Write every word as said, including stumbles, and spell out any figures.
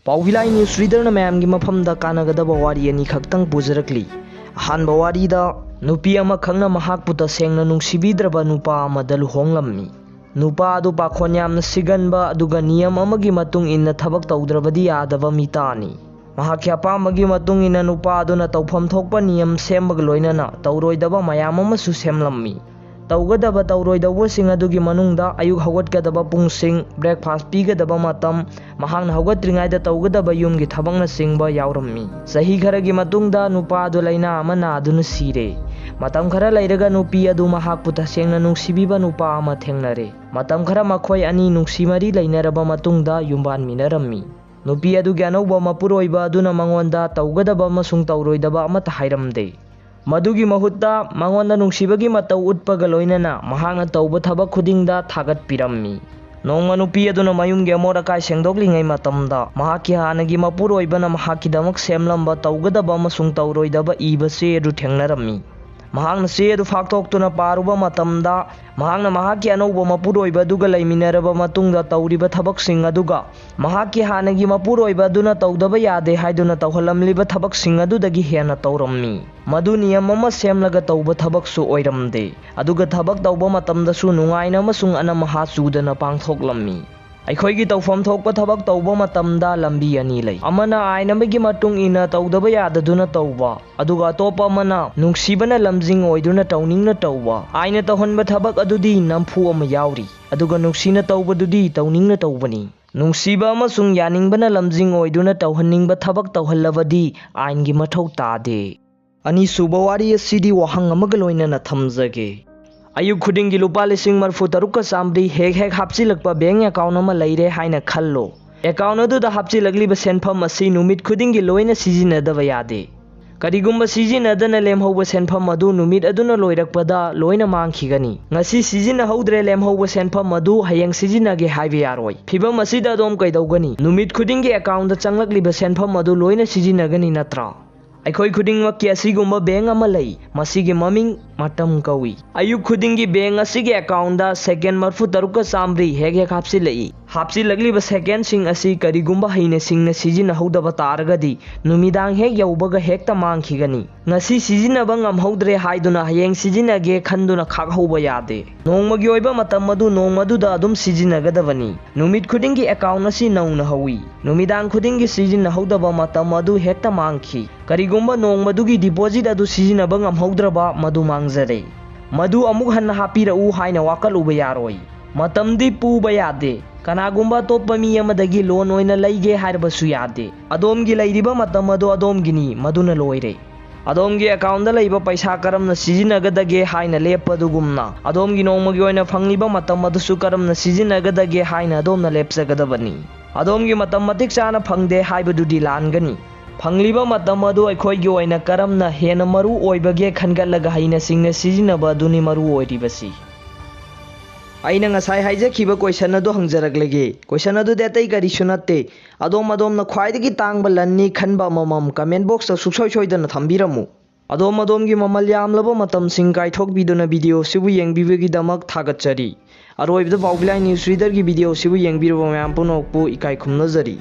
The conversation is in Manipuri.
ꯄꯥꯎꯕꯤꯂꯥꯏ ꯅ꯭ꯌꯨꯁ ꯔꯤꯗꯔꯅ ꯃꯌꯥꯝꯒꯤ ꯃꯐꯝꯗ ꯀꯥꯟꯅꯒꯗꯕ ꯋꯥꯔꯤ ꯑꯅꯤꯈꯛꯇꯪ ꯄꯨꯖꯔꯛꯂꯤ꯫ ꯑꯍꯥꯟꯕ ꯋꯥꯔꯤꯗ, ꯅꯨꯄꯤ ꯑꯃꯈꯛꯅ ꯃꯍꯥꯛꯄꯨ ꯇꯁꯦꯡꯅ ꯅꯨꯡꯁꯤꯕꯤꯗ꯭ꯔꯕ ꯅꯨꯄꯥ ꯑꯃꯗ ꯂꯨꯍꯣꯡꯂꯝꯃꯤ꯫ ꯅꯨꯄꯥ ꯑꯗꯨ ꯄꯥꯈꯣꯟ ꯌꯥꯝꯅ ꯁꯤꯒꯟꯕ ꯑꯗꯨꯒ ꯅꯤꯌꯝ ꯑꯃꯒꯤ ꯃꯇꯨꯡ ꯏꯟꯅ ꯊꯕꯛ ꯇꯧꯗ꯭ꯔꯕꯗꯤ ꯌꯥꯗꯕ ꯃꯤꯇꯥꯅꯤ꯫ ꯃꯍꯥꯛꯀꯤ ꯑꯄꯥꯝꯕꯒꯤ ꯃꯇꯨꯡ ꯏꯟꯅ ꯅꯨꯄꯥ ꯑꯗꯨꯅ ꯇꯧꯐꯝ ꯊꯣꯛꯄ ꯅꯤꯌꯝ ꯁꯦꯝꯕꯒ ꯂꯣꯏꯅꯅ ꯇꯧꯔꯣꯏꯗꯕ ꯃꯌꯥꯝ ꯑꯃꯁꯨ ꯁꯦꯝꯂꯝꯃꯤ꯫ ꯇꯧꯒꯗꯕ ꯇꯧꯔꯣꯏꯗꯧꯕꯁꯤꯡ ꯑꯗꯨꯒꯤ ꯃꯅꯨꯡꯗ ꯑꯌꯨꯛ ꯍꯧꯒꯠꯀꯗꯕ ꯄꯨꯡꯁꯤꯡ, ꯕ꯭ꯔꯦꯛꯐꯥꯁ ꯄꯤꯒꯗꯕ ꯃꯇꯝ, ꯃꯍꯥꯛꯅ ꯍꯧꯒꯠꯇ꯭ꯔꯤꯉꯩꯗ ꯇꯧꯒꯗꯕ ꯌꯨꯝꯒꯤ ꯊꯕꯛꯅꯆꯤꯡꯕ ꯌꯥꯎꯔꯝꯃꯤ꯫ ꯆꯍꯤ ꯈꯔꯒꯤ ꯃꯇꯨꯡꯗ ꯅꯨꯄꯥ ꯑꯗꯨ ꯂꯥꯏꯅꯥ ꯑꯃ ꯅꯥꯗꯨꯅ ꯁꯤꯔꯦ꯫ ꯃꯇꯝ ꯈꯔ ꯂꯩꯔꯒ ꯅꯨꯄꯤ ꯑꯗꯨ ꯃꯍꯥꯛꯄꯨ ꯇꯁꯦꯡꯅ ꯅꯨꯡꯁꯤꯕꯤꯕ ꯅꯨꯄꯥ ꯑꯃ ꯊꯦꯡꯅꯔꯦ꯫ ꯃꯇꯝ ꯈꯔ ꯃꯈꯣꯏ ꯑꯅꯤ ꯅꯨꯡꯁꯤ ꯃꯔꯤ ꯂꯩꯅꯔꯕ ꯃꯇꯨꯡꯗ ꯌꯨꯝꯕꯥꯟꯃꯤꯟꯅꯔꯝꯃꯤ꯫ ꯅꯨꯄꯤ ꯑꯗꯨꯒꯤ ꯑꯅꯧꯕ ꯃꯄꯨꯔꯣꯏꯕ ꯑꯗꯨꯅ ꯃꯉꯣꯟꯗ ꯇꯧꯒꯗꯕ ꯑꯃꯁꯨꯡ ꯇꯧꯔꯣꯏꯗꯕ ꯑꯃꯠꯇ ꯍꯥꯏꯔꯝꯗꯦ꯫ ꯃꯗꯨꯒꯤ ꯃꯍꯨꯠꯇ ꯃꯉꯣꯟꯗ ꯅꯨꯡꯁꯤꯕꯒꯤ ꯃꯇꯧ ꯎꯠꯄꯒ ꯂꯣꯏꯅꯅ ꯃꯍꯥꯛꯅ ꯇꯧꯕ ꯊꯕꯛ ꯈꯨꯗꯤꯡꯗ ꯊꯥꯒꯠꯄꯤꯔꯝꯃꯤ꯫ ꯅꯣꯡꯃ ꯅꯨꯄꯤ ꯑꯗꯨꯅ ꯃꯌꯨꯝꯒꯤ ꯑꯃꯣꯠ ꯑꯀꯥꯏ ꯁꯦꯡꯗꯣꯛꯂꯤꯉꯩ ꯃꯇꯝꯗ ꯃꯍꯥꯛꯀꯤ ꯍꯥꯟꯅꯒꯤ ꯃꯄꯨꯔꯣꯏꯕꯅ ꯃꯍꯥꯛꯀꯤꯗꯃꯛ ꯁꯦꯝꯂꯝꯕ ꯇꯧꯒꯗꯕ ꯑꯃꯁꯨꯡ ꯇꯧꯔꯣꯏꯗꯕ ꯏꯕ ꯆꯦ ꯑꯗꯨ ꯊꯦꯡꯅꯔꯝꯃꯤ꯫ ꯃꯍꯥꯛꯅ ꯆꯦ ꯑꯗꯨ ꯐꯥꯛꯇꯣꯛꯇꯨꯅ ꯄꯥꯔꯨꯕ ꯃꯇꯝꯗ, ꯃꯍꯥꯛꯅ ꯃꯍꯥꯛꯀꯤ ꯑꯅꯧꯕ ꯃꯄꯨꯔꯣꯏꯕ ꯑꯗꯨꯒ ꯂꯩꯃꯤꯟꯅꯔꯕ ꯃꯇꯨꯡꯗ ꯇꯧꯔꯤꯕ ꯊꯕꯛꯁꯤꯡ ꯑꯗꯨꯒ ꯃꯍꯥꯛꯀꯤ ꯍꯥꯟꯅꯒꯤ ꯃꯄꯨꯔꯣꯏꯕ ꯑꯗꯨꯅ ꯇꯧꯗꯕ ꯌꯥꯗꯦ ꯍꯥꯏꯗꯨꯅ ꯇꯧꯍꯜꯂꯝꯂꯤꯕ ꯊꯕꯛꯁꯤꯡ ꯑꯗꯨꯗꯒꯤ ꯍꯦꯟꯅ ꯇꯧꯔꯝꯃꯤ꯫ ꯃꯗꯨ ꯅꯤꯌꯝ ꯑꯃ ꯁꯦꯝꯂꯒ ꯇꯧꯕ ꯊꯕꯛꯁꯨ ꯑꯣꯏꯔꯝꯗꯦ, ꯑꯗꯨꯒ ꯊꯕꯛ ꯇꯧꯕ ꯃꯇꯝꯗꯁꯨ ꯅꯨꯡꯉꯥꯏꯅ ꯑꯃꯁꯨꯡ ꯑꯅꯝ ꯑꯍꯥ ꯆꯨꯗꯅ ꯄꯥꯡꯊꯣꯛꯂꯝꯃꯤ꯫ ꯑꯩꯈꯣꯏꯒꯤ ꯇꯧꯐꯝ ꯊꯣꯛꯄ ꯊꯕꯛ ꯇꯧꯕ ꯃꯇꯝꯗ ꯂꯝꯕꯤ ꯑꯅꯤ ꯂꯩ꯫ ꯑꯃꯅ ꯑꯥꯏꯟ ꯑꯃꯒꯤ ꯃꯇꯨꯡ ꯏꯟꯅ ꯇꯧꯗꯕ ꯌꯥꯗꯗꯨꯅ ꯇꯧꯕ, ꯑꯗꯨꯒ ꯑꯇꯣꯞꯄ ꯑꯃꯅ ꯅꯨꯡꯁꯤꯕꯅ ꯂꯝꯖꯤꯡ ꯑꯣꯏꯗꯨꯅ ꯇꯧꯅꯤꯡꯅ ꯇꯧꯕ꯫ ꯑꯥꯏꯟꯅ ꯇꯧꯍꯟꯕ ꯊꯕꯛ ꯑꯗꯨꯗꯤ ꯅꯝꯐꯨ ꯑꯃ ꯌꯥꯎꯔꯤ, ꯑꯗꯨꯒ ꯅꯨꯡꯁꯤꯅ ꯇꯧꯕꯗꯨꯗꯤ ꯇꯧꯅꯤꯡꯅ ꯇꯧꯕꯅꯤ꯫ ꯅꯨꯡꯁꯤꯕ ꯑꯃꯁꯨꯡ ꯌꯥꯅꯤꯡꯕꯅ ꯂꯝꯖꯤꯡ ꯑꯣꯏꯗꯨꯅ ꯇꯧꯍꯟꯅꯤꯡꯕ ꯊꯕꯛ ꯇꯧꯍꯜꯂꯕꯗꯤ ꯑꯥꯏꯟꯒꯤ ꯃꯊꯧ ꯇꯥꯗꯦ꯫ ꯑꯅꯤꯁꯨꯕ ꯋꯥꯔꯤ ꯑꯁꯤꯗꯤ ꯋꯥꯍꯪ ꯑꯃꯒ ꯂꯣꯏꯅꯅ ꯊꯝꯖꯒꯦ꯫ ꯑꯌꯨꯛ ꯈꯨꯗꯤꯡꯒꯤ ꯂꯨꯄꯥ ꯂꯤꯁꯤꯡ ꯃꯔꯤꯐꯨ ꯇꯔꯨꯛꯀ ꯆꯥꯝꯃꯔꯤ ꯍꯦꯛ ꯍꯦꯛ ꯍꯥꯞꯆꯤꯜꯂꯛꯄ ꯕꯦꯡ ꯑꯦꯀꯥꯎꯟ ꯑꯃ ꯂꯩꯔꯦ ꯍꯥꯏꯅ ꯈꯜꯂꯣ꯫ ꯑꯦꯀꯥꯎꯟ ꯑꯗꯨꯗ ꯍꯥꯞꯆꯤꯜꯂꯛꯂꯤꯕ ꯁꯦꯟꯐꯝ ꯑꯁꯤ ꯅꯨꯃꯤꯠ ꯈꯨꯗꯤꯡꯒꯤ ꯂꯣꯏꯅ ꯁꯤꯖꯤꯟꯅꯗꯕ ꯌꯥꯗꯦ꯫ ꯀꯔꯤꯒꯨꯝꯕ ꯁꯤꯖꯤꯟꯅꯗꯅ ꯂꯦꯝꯍꯧꯕ ꯁꯦꯟꯐꯝ ꯑꯗꯨ ꯅꯨꯃꯤꯠ ꯑꯗꯨꯅ ꯂꯣꯏꯔꯛꯄꯗ ꯂꯣꯏꯅ ꯃꯥꯡꯈꯤꯒꯅꯤ꯫ ꯉꯁꯤ ꯁꯤꯖꯤꯟꯅꯍꯧꯗ꯭ꯔꯦ ꯂꯦꯝꯍꯧꯕ ꯁꯦꯟꯐꯝ ꯑꯗꯨ ꯍꯌꯦꯡ ꯁꯤꯖꯤꯟꯅꯒꯦ ꯍꯥꯏꯕ ꯌꯥꯔꯣꯏ꯫ ꯐꯤꯚꯝ ꯑꯁꯤꯗ ꯑꯗꯣꯝ ꯀꯩꯗꯧꯒꯅꯤ? ꯅꯨꯃꯤꯠ ꯈꯨꯗꯤꯡꯒꯤ ꯑꯦꯀꯥꯎꯟꯗ ꯆꯪꯂꯛꯂꯤꯕ ꯁꯦꯟꯐꯝ ꯑꯗꯨ ꯂꯣꯏꯅ ꯁꯤꯖꯤꯟꯅꯒꯅꯤ ꯅꯠꯇ꯭ꯔꯥ? ꯑꯩꯈꯣꯏ ꯈꯨꯗꯤꯡꯃꯛꯀꯤ ꯑꯁꯤꯒꯨꯝꯕ ꯕꯦꯡ ꯑꯃ ꯂꯩ꯫ ꯃꯁꯤꯒꯤ ꯃꯃꯤꯡ ꯃꯇꯝ ꯀꯧꯏ꯫ ꯑꯌꯨꯛ ꯈꯨꯗꯤꯡꯒꯤ ꯕꯦꯡ ꯑꯁꯤꯒꯤ ꯑꯦꯀꯥꯎꯟꯗ ꯁꯦꯀꯦꯟ ꯃꯔꯐꯨ ꯇꯔꯨꯛꯀ ꯆꯥꯝꯃꯔꯤ ꯍꯦꯛ ꯍꯦꯛ ꯍꯥꯞꯆꯤꯜꯂꯛꯏ꯫ ꯍꯥꯞꯆꯤꯜꯂꯛꯂꯤꯕ ꯁꯦꯀꯦꯟꯁꯤꯡ ꯑꯁꯤ ꯀꯔꯤꯒꯨꯝꯕ ꯍꯩꯅ ꯁꯤꯡꯅ ꯁꯤꯖꯤꯟꯅꯍꯧꯗꯕ ꯇꯥꯔꯒꯗꯤ ꯅꯨꯃꯤꯗꯥꯡ ꯍꯦꯛ ꯌꯧꯕꯒ ꯍꯦꯛꯇ ꯃꯥꯡꯈꯤꯒꯅꯤ꯫ ꯉꯁꯤ ꯁꯤꯖꯤꯟꯅꯕ ꯉꯝꯍꯧꯗ꯭ꯔꯦ ꯍꯥꯏꯗꯨꯅ ꯍꯌꯦꯡ ꯁꯤꯖꯤꯟꯅꯒꯦ ꯈꯟꯗꯨꯅ ꯈꯥꯛꯍꯧꯕ ꯌꯥꯗꯦ꯫ ꯅꯣꯡꯃꯒꯤ ꯑꯣꯏꯕ ꯃꯇꯝ ꯑꯗꯨ ꯅꯣꯡꯃꯗꯨꯗ ꯑꯗꯨꯝ ꯁꯤꯖꯤꯟꯅꯒꯗꯕꯅꯤ꯫ ꯅꯨꯃꯤꯠ ꯈꯨꯗꯤꯡꯒꯤ ꯑꯦꯀꯥꯎꯟ ꯑꯁꯤ ꯅꯧꯅ ꯍꯧꯏ꯫ ꯅꯨꯃꯤꯗꯥꯡ ꯈꯨꯗꯤꯡꯒꯤ ꯁꯤꯖꯤꯟꯅꯍꯧꯗꯕ ꯃꯇꯝ ꯑꯗꯨ ꯍꯦꯛꯇ ꯃꯥꯡꯈꯤ꯫ ꯀꯔꯤꯒꯨꯝꯕ ꯅꯣꯡꯃꯗꯨꯒꯤ ꯗꯤꯄꯣꯖꯤꯠ ꯑꯗꯨ ꯁꯤꯖꯤꯟꯅꯕ ꯉꯝꯍꯧꯗ꯭ꯔꯕ, ꯃꯗꯨ ꯃꯥꯡꯖꯔꯦ꯫ ꯃꯗꯨ ꯑꯃꯨꯛ ꯍꯟꯅ ꯍꯥꯞꯄꯤꯔꯛꯎ ꯍꯥꯏꯅ ꯋꯥꯀꯠꯂꯨꯕ ꯌꯥꯔꯣꯏ꯫ ꯃꯇꯝꯗꯤ ꯄꯨꯕ ꯌꯥꯗꯦ꯫ ꯀꯅꯥꯒꯨꯝꯕ ꯑꯇꯣꯞꯄ ꯃꯤ ꯑꯃꯗꯒꯤ ꯂꯣꯟ ꯑꯣꯏꯅ ꯂꯩꯒꯦ ꯍꯥꯏꯔꯕꯁꯨ ꯌꯥꯗꯦ꯫ ꯑꯗꯣꯝꯒꯤ ꯂꯩꯔꯤꯕ ꯃꯇꯝ ꯑꯗꯨ ꯑꯗꯣꯝꯒꯤꯅꯤ, ꯃꯗꯨꯅ ꯂꯣꯏꯔꯦ꯫ ꯑꯗꯣꯝꯒꯤ ꯑꯦꯀꯥꯎꯟꯗ ꯂꯩꯕ ꯄꯩꯁꯥ ꯀꯔꯝꯅ ꯁꯤꯖꯤꯟꯅꯒꯗꯒꯦ ꯍꯥꯏꯅ ꯂꯦꯞꯄꯗꯨꯒꯨꯝꯅ, ꯑꯗꯣꯝꯒꯤ ꯅꯣꯡꯃꯒꯤ ꯑꯣꯏꯅ ꯐꯪꯂꯤꯕ ꯃꯇꯝ ꯑꯗꯨꯁꯨ ꯀꯔꯝꯅ ꯁꯤꯖꯤꯟꯅꯒꯗꯒꯦ ꯍꯥꯏꯅ ꯑꯗꯣꯝꯅ ꯂꯦꯞꯆꯒꯗꯕꯅꯤ꯫ ꯑꯗꯣꯝꯒꯤ ꯃꯇꯝ ꯃꯇꯤꯛ ꯆꯥꯅ ꯐꯪꯗꯦ ꯍꯥꯏꯕꯗꯨꯗꯤ ꯂꯥꯟꯒꯅꯤ꯫ ꯐꯪꯂꯤꯕ ꯃꯇꯝ ꯑꯗꯨ ꯑꯩꯈꯣꯏꯒꯤ ꯑꯣꯏꯅ ꯀꯔꯝꯅ ꯍꯦꯟꯅ ꯃꯔꯨ ꯑꯣꯏꯕꯒꯦ ꯈꯟꯒꯠꯂꯒ ꯍꯩꯅ ꯁꯤꯡꯅ ꯁꯤꯖꯤꯟꯅꯕ ꯑꯗꯨꯅꯤ ꯃꯔꯨ ꯑꯣꯏꯔꯤꯕꯁꯤ꯫ ꯑꯩꯅ ꯉꯁꯥꯏ ꯍꯥꯏꯖꯈꯤꯕ ꯀꯣꯏꯁꯟ ꯑꯗꯨ ꯍꯪꯖꯔꯛꯂꯒꯦ꯫ ꯀꯣꯏꯁꯟ ꯑꯗꯨꯗꯤ ꯑꯇꯩ ꯀꯔꯤꯁꯨ ꯅꯠꯇꯦ꯫ ꯑꯗꯣꯝ ꯑꯗꯣꯝꯅ ꯈ꯭ꯋꯥꯏꯗꯒꯤ ꯇꯥꯡꯕ ꯂꯟꯅꯤ ꯈꯟꯕ ꯑꯃꯃꯝ ꯀꯃꯦꯟ ꯕꯣꯛꯁꯇ ꯁꯨꯡꯁꯣꯏ ꯁꯣꯏꯗꯅ ꯊꯝꯕꯤꯔꯝꯃꯨ꯫ ꯑꯗꯣꯝ ꯑꯗꯣꯝꯒꯤ ꯃꯃꯜ ꯌꯥꯝꯂꯕ ꯃꯇꯝꯁꯤꯡ ꯀꯥꯏꯊꯣꯛꯄꯤꯗꯨꯅ ꯚꯤꯗꯤꯑꯣ ꯑꯁꯤꯕꯨ ꯌꯦꯡꯕꯤꯕꯒꯤꯗꯃꯛ ꯊꯥꯒꯠꯆꯔꯤ꯫ ꯑꯔꯣꯏꯕꯗ ꯄꯥꯎꯕꯤꯂꯥꯏ ꯅ꯭ꯌꯨꯁ ꯔꯤꯗꯔꯒꯤ ꯚꯤꯗꯤꯑꯣ ꯑꯁꯤꯕꯨ ꯌꯦꯡꯕꯤꯔꯕ ꯃꯌꯥꯝ ꯄꯨꯝꯅꯃꯛꯄꯨ ꯏꯀꯥꯏ ꯈꯨꯝꯅꯖꯔꯤ꯫